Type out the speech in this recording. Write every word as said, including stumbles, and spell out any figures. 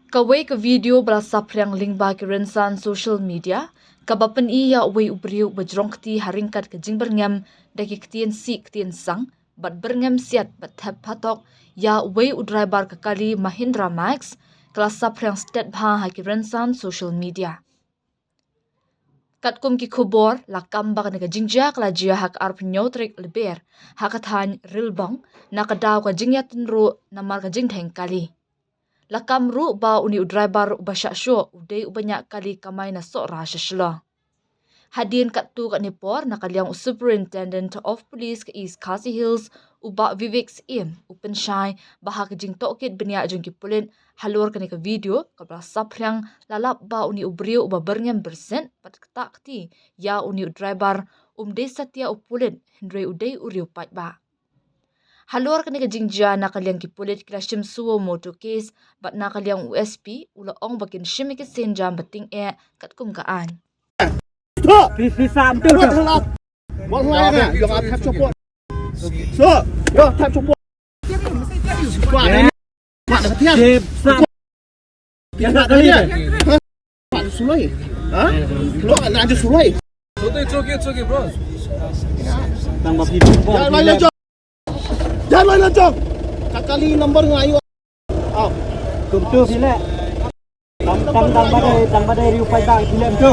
Kawei ka video ba la saphriang lyngba ki rynsan social media, kaba pyni ïa uwei u briew ba jrong kti ha ryngkat ka jingbyrngem da ki ktien sih ktien sang, bad byrngem siat bad thep phatok ïa uwei u driver ka kali Mahindra Max, ka la saphriang stet bha ha ki rynsan social media. Katkum ki khubor, la kam ba kane ka jingjia ka la jia ha ka arphew hynñiew tarik Lber, ha ka thaiñ Rilbong, na ka daw ka jingïatynruh namar ka jingdheng kali. La kam ruh ba une u driver uba shah shoh u dei uba ñiah kali kamai na Sohra sha Shillong. Hadien katto katne por, na ka liang u Superintendent of Police ka East Khasi Hills, u Bah Vivek Syiem, u pynshai ba ha ka jingtohkit bniah jong ki pulit halor kane ka video kaba la saphriang, la lap ba une u briew uba byrngem byrsit bad ktah kti ïa une u driver, um dei satia u pulit, hynrei u dei u riew paidbah. Halor kane ka jingjia, na ka liang ki pulit ki la shim suo motor case, bad na ka liang u S P u la ong ba kin shim ïa ki sienjam ba tyngeh katkum ka aiñ. Stop! Please, please, stop. What the hell? What the hell? You're gonna have to support. Stop! You're gonna have to support. Stop! Stop! Sulai. Ha? Kau nak aja sulai. It's okay, it's okay, it's okay, bro. Tang ba phi. Jangan main lejong. Jangan main lejong. Ka kali number nga ayu. Au. Kum tu phi leh. Tang, tang, tang ba dei, tang ba dei riu pai tang phi leh tu.